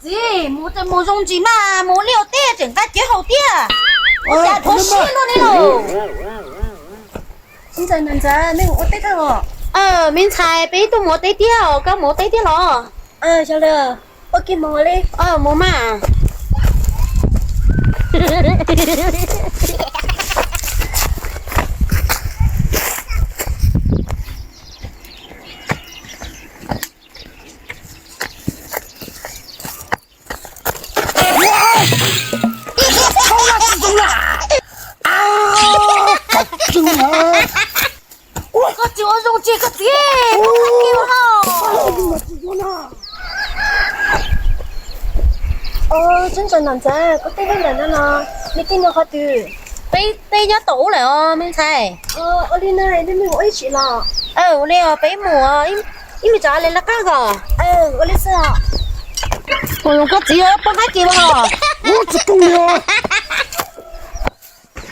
Txiv, mus zoo ntsis mas mus ua liaj ua teb tseem nqa cev haus tiag. Ua cas thuav siab luaj li lauj. Ntxawm, ntxawm, nej mus ua teb thiab los? Me ntxhais, peb tuaj mus ua teb thiab os, koj mus ua teb thiab los? Yog li, ua ke mus li. Mus mas. Koj tsis ua zoo tsis koj txiv, koj txiv ua ho. Tub ntxawm, ntxawm, koj tej nyob ntawm no no, nej tej nyob qhov twg? Peb tej nyob tom ub lawm os me ntxhais. Ua li na, nej mus ua ib sim los? Ua li os, peb mus ib me tsam li lawv qab os. Ua li xwb os. Ua zoo koj txiv, poj qaib ces los. Ub, tsis poob li os.